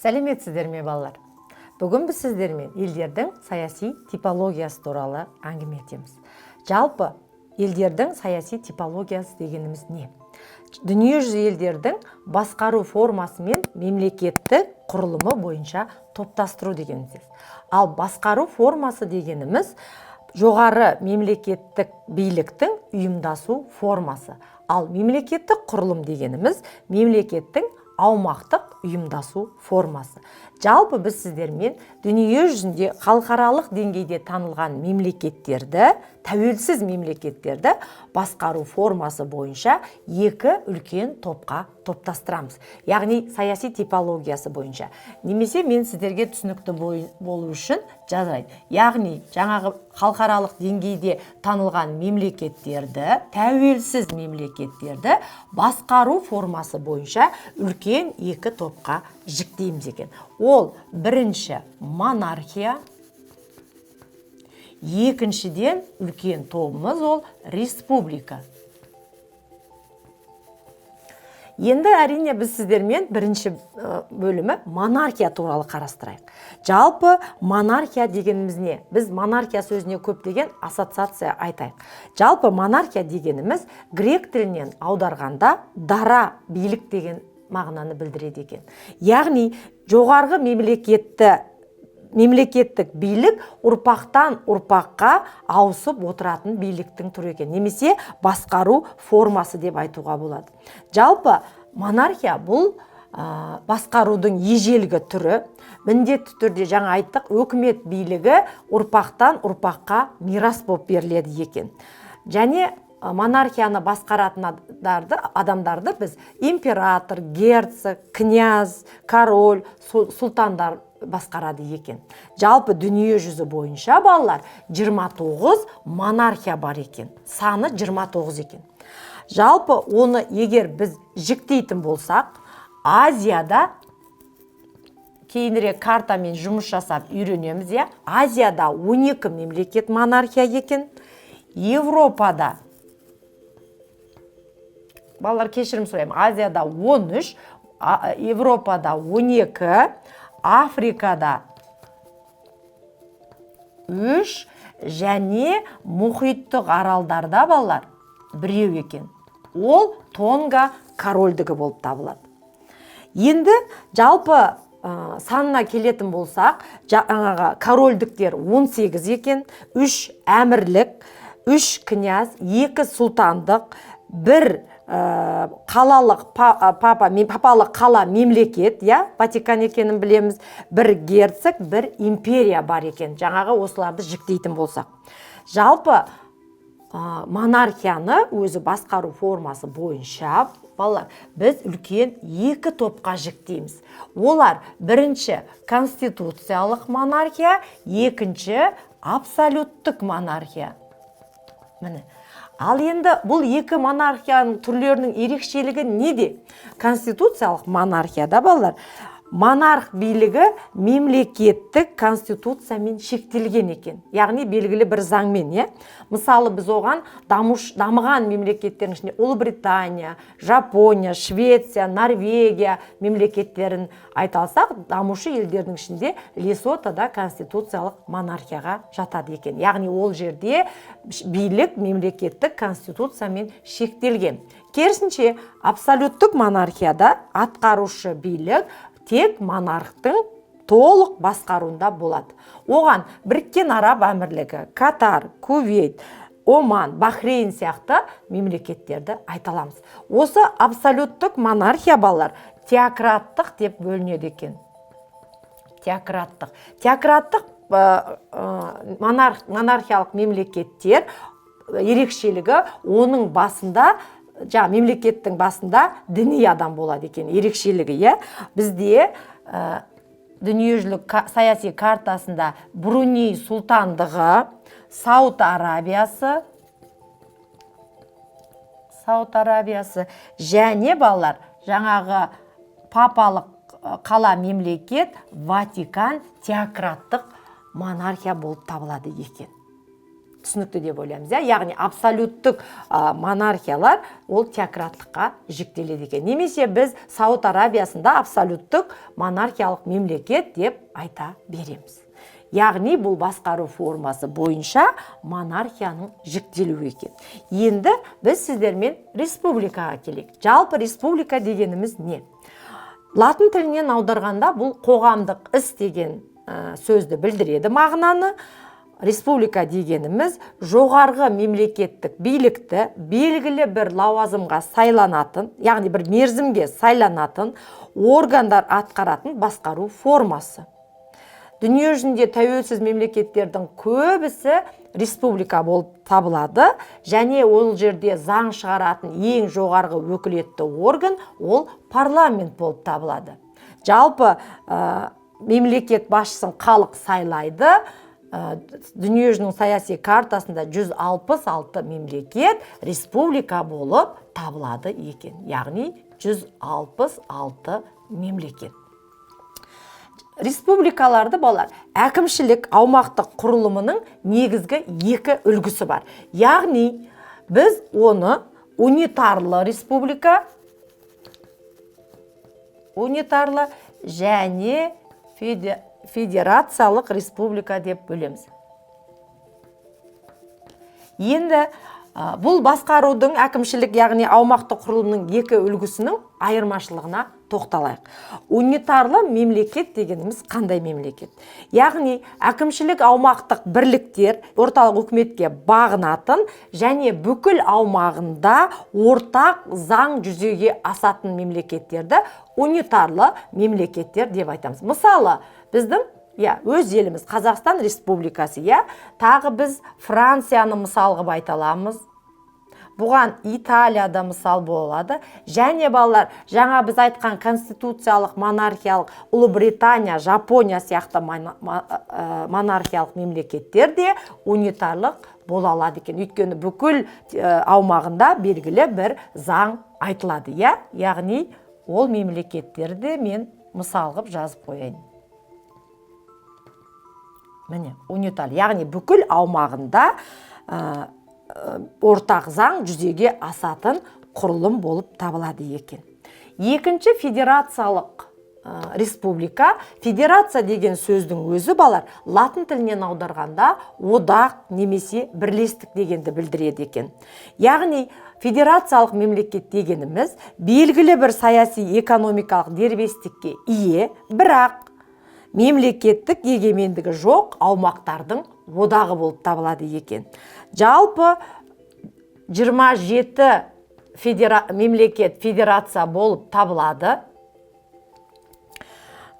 Сәлеметсіздер ме, балалар? Бүгін біз сіздермен елдердің саяси типологиясы туралы әңгіме етеміз. Жалпы, елдердің саяси типологиясы дегеніміз не? Дүниежүзі елдердің басқару формасы мен мемлекеттік құрылымы бойынша топтастыру деген сөз. Ал басқару формасы дегеніміз – жоғары мемлекеттік биліктің ұйымдасу формасы. Ал мемлекеттік құрылым дегеніміз – мемлекеттің аумақтық ұйымдасу формасы. Жалпы, біз сіздермен дүние жүзінде халықаралық деңгейде танылған мемлекеттерді, тәуелсіз мемлекеттерді басқару формасы бойынша екі үлкен топқа топтастырамыз, яғни саяси типологиясы бойынша. Немесе мен сіздерге түсінікті болу үшін жазайын. Яғни жаңағы халықаралық деңгейде танылған мемлекеттерді, тәуелсіз мемлекеттерді басқару формасы бойынша үлкен екі топқа жіктейміз екен. Ол бірінші – монархия, екіншіден үлкен тобымыз – ол республика. Енді, әрине, біз сіздермен бірінші бөлімі монархия туралы қарастырайық. Жалпы, монархия дегеніміз не? Біз монархия сөзіне көптеген ассоциация айтайық. Жалпы, монархия дегеніміз грек тілінен аударғанда дара билік деген мағынаны білдіреді екен. Яғни жоғарғы мемлекеттік билік ұрпақтан ұрпаққа ауысып отыратын биліктің түрі екен немесе басқару формасы деп айтуға болады. Жалпы, монархия – бұл басқарудың ежелгі түрі. Міндетті түрде, жаңа айттық, өкімет билігі ұрпақтан ұрпаққа мирас болып беріледі екен. Және монархияны басқаратын адамдарды біз император, герцог, князь, король, сұлтандар басқарады екен. Жалпы, дүние жүзі бойынша, балалар, 29 монархия бар екен, саны 29 екен. Жалпы, оны егер біз жіктейтін болсақ, Азияда, кейінірек картамен жұмыс жасап үйренеміз, иә, Азияда 12 мемлекет монархия екен. Европада, балалар, кешірім сұраймын, Азияда 13, Европада 12, Африкада 3 және мұхиттық аралдарда, балалар, біреу екен. Ол Тонга корольдігі болып табылады. Енді жалпы санына келетін болсақ, жаңағы корольдіктер 18 екен, 3 әмірлік, 3 князь, 2 сұлтандық, бір қалалық папа, папалық қала мемлекет, иә, Ватикан екенін білеміз, бір герцог, бір империя бар екен. Жаңағы осыларды жіктейтін болсақ, жалпы монархияны өзі басқару формасы бойынша, балалар, біз үлкен екі топқа жіктейміз. Олар: бірінші – конституциялық монархия, екінші – абсолюттік монархия. Міне, ал енді бұл екі монархияның түрлерінің ерекшелігі неде? Конституциялық монархияда, балалар, монарх билігі мемлекеттік конституциямен шектелген екен, яғни белгілі бір заңмен, иә. Мысалы, біз оған дамыған мемлекеттердің ішінде Ұлыбритания, Жапония, Швеция, Норвегия мемлекеттерін айта алсақ, дамушы елдердің ішінде Лесото да конституциялық монархияға жатады екен. Яғни ол жерде билік мемлекеттік конституциямен шектелген. Керісінше, абсолюттік монархияда атқарушы билік тек монархтың толық басқаруында болады. Оған Біріккен Араб Әмірлігі, Катар, Кувейт, Оман, Бахрейн сияқты мемлекеттерді айта аламыз. Осы абсолюттік монархия, балалар, теократтық деп бөлінеді екен. Теократтық монархиялық мемлекеттер ерекшелігі: оның басында, жаңа мемлекеттің басында діни адам болады екен, ерекшелігі, иә. Бізде дүниежүзілік саяси картасында Бруней сұлтандығы, Сауд Арабиясы және, балалар, жаңағы папалық қала мемлекет Ватикан теократтық монархия болып табылады екен. Түсінікті деп ойлаймыз, иә. Яғни абсолюттік монархиялар ол теократтыққа жіктеледі екен, немесе біз Сауд Арабиясында абсолюттік монархиялық мемлекет деп айта береміз. Яғни бұл басқару формасы бойынша монархияның жіктелуі екен. Енді біз сіздермен республикаға келейік. Жалпы, республика дегеніміз не? Латын тілінен аударғанда, бұл қоғамдық іс деген сөзді білдіреді мағынаны. Республика дегеніміз жоғарғы мемлекеттік билікті белгілі бір лауазымға сайланатын, яғни бір мерзімге сайланатын органдар атқаратын басқару формасы. Дүниежүзінде тәуелсіз мемлекеттердің көбісі республика болып табылады және ол жерде заң шығаратын ең жоғарғы өкілетті орган ол парламент болып табылады. Жалпы, мемлекет басшысын халық сайлайды. Дүниежүзінің саяси картасында 166 мемлекет республика болып табылады екен, яғни 166 мемлекет. Республикаларды, балалар, әкімшілік аумақтық құрылымының негізгі екі үлгісі бар. Яғни біз оны унитарлы республика, унитарлы және федерациялық республика деп бөлеміз. Енді бұл басқарудың әкімшілік, яғни аумақтық құрылымның екі үлгісінің айырмашылығына тоқталайық. Унитарлы мемлекет дегеніміз қандай мемлекет? Яғни әкімшілік аумақтық бірліктер орталық үкіметке бағынатын және бүкіл аумағында ортақ заң жүзеге асатын мемлекеттерді унитарлы мемлекеттер деп айтамыз. Мысалы, біздің, иә, өз еліміз Қазақстан Республикасы, иә. Тағы біз Францияны мысал қылып айта аламыз, бұған Италияда мысал болады. Және, балалар, жаңа біз айтқан конституциялық монархиялық Ұлыбритания, Жапония сияқты монархиялық мемлекеттер де унитарлық бола алады екен, өйткені бүкіл аумағында белгілі бір заң айтылады, иә. Яғни ол мемлекеттерді мен мысал қылып жазып қояйын. Міне, унитар, яғни бүкіл аумағында ортақ заң жүзеге асатын құрылым болып табылады екен. Екінші федерациялық республика. Федерация деген сөздің өзі, балалар, латын тілінен аударғанда одақ немесе бірлестік дегенді білдіреді екен. Яғни федерациялық мемлекет дегеніміз белгілі бір саяси, экономикалық дербестікке ие, бірақ мемлекеттік егемендігі жоқ аумақтардың одағы болып табылады екен. Жалпы 27 мемлекет федерация болып табылады.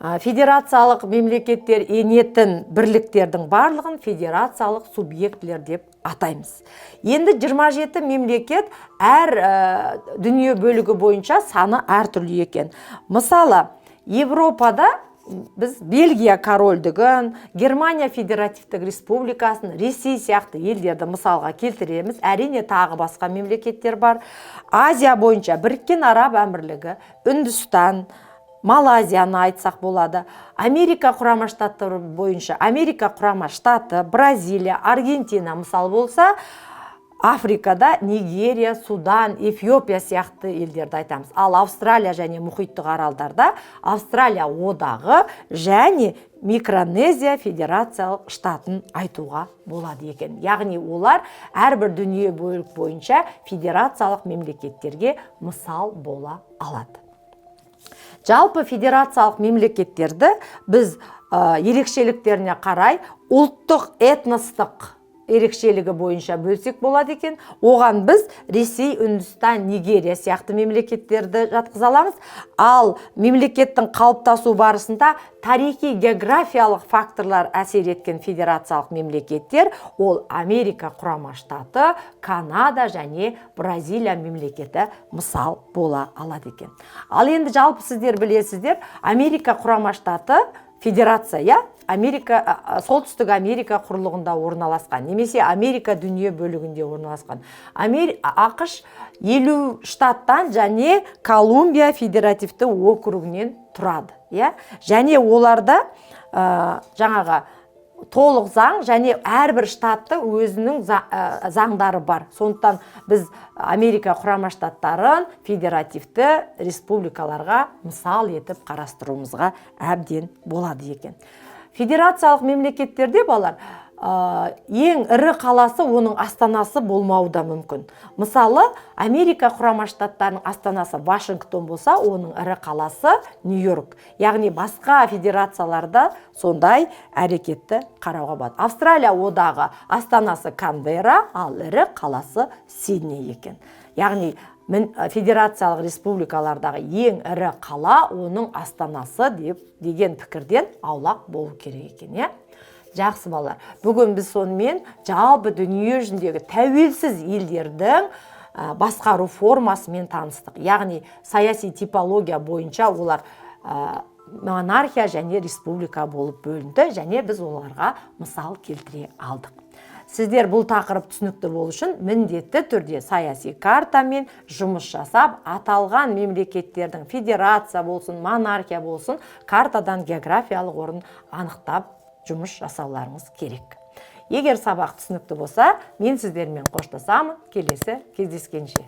Федерациялық мемлекеттер енетін бірліктердің барлығын федерациялық субъектілер деп атаймыз. Енді 27 мемлекет әр дүние бөлігі бойынша саны әртүрлі екен. Мысалы, Европада біз Бельгия корольдігін, Германия Федеративтік Республикасын, Ресей сияқты елдерді мысалға келтіреміз. Әрине, тағы басқа мемлекеттер бар. Азия бойынша Біріккен Араб Әмірлігі, Үндістан, Малайзияны айтсақ болады. Америка Құрама Штаттары бойынша Америка Құрама Штаты, Бразилия, Аргентина мысал болса, Африкада Нигерия, Судан, Эфиопия сияқты елдерді айтамыз. Ал Австралия және мұхиттық аралдарда Австралия одағы және Микронезия Федерациялық штатын айтуға болады екен. Яғни олар әрбір дүние бөлік бойынша федерациялық мемлекеттерге мысал бола алады. Жалпы, федерациялық мемлекеттерді біз ерекшеліктеріне қарай ұлттық, этностық ерекшелігі бойынша бөлсек болады екен. Оған біз Ресей, Үндістан, Нигерия сияқты мемлекеттерді жатқыза аламыз. Ал мемлекеттің қалыптасу барысында тарихи, географиялық факторлар әсер еткен федерациялық мемлекеттер ол Америка Құрама Штаты, Канада және Бразилия мемлекеті мысал бола алады екен. Ал енді жалпы сіздер білесіздер, Америка Құрама Штаты федерация, иә, Америка Солтүстік Америка құрлығында орналасқан немесе Америка дүние бөлігінде орналасқан. АҚШ 50 штаттан және Колумбия федеративті округінен тұрады, иә. Және оларда жаңағы Толық заң және әрбір штатты өзінің заңдары бар. Сондықтан біз Америка Құрама Штаттарын федеративті республикаларға мысал етіп қарастыруымызға әбден болады екен. Федерациялық мемлекеттерде, балалар, ең ірі қаласы оның астанасы болмауы да мүмкін. Мысалы, Америка Құрама Штаттарының астанасы Вашингтон болса, оның ірі қаласы Нью-Йорк. Яғни басқа федерацияларда сондай әрекетті қарауға болады. Австралия одағы астанасы Канберра, ал ірі қаласы Сидней екен. Яғни федерациялық республикалардағы ең ірі қала оның астанасы деп деген пікірден аулақ болу керек екен, иә. Жақсы, балалар, бүгін біз сонымен жалпы дүние жүзіндегі тәуелсіз елдердің басқару формасымен таныстық. Яғни саяси типология бойынша олар монархия және республика болып бөлінді және біз оларға мысал келтіре алдық. Сіздер бұл тақырып түсінікті болу үшін міндетті түрде саяси картамен жұмыс жасап, аталған мемлекеттердің, федерация болсын, монархия болсын, картадан географиялық орнын анықтап жұмыс жасауларыңыз керек. Егер сабақ түсінікті болса, мен сіздермен қоштасамын. Келесі кездескенше!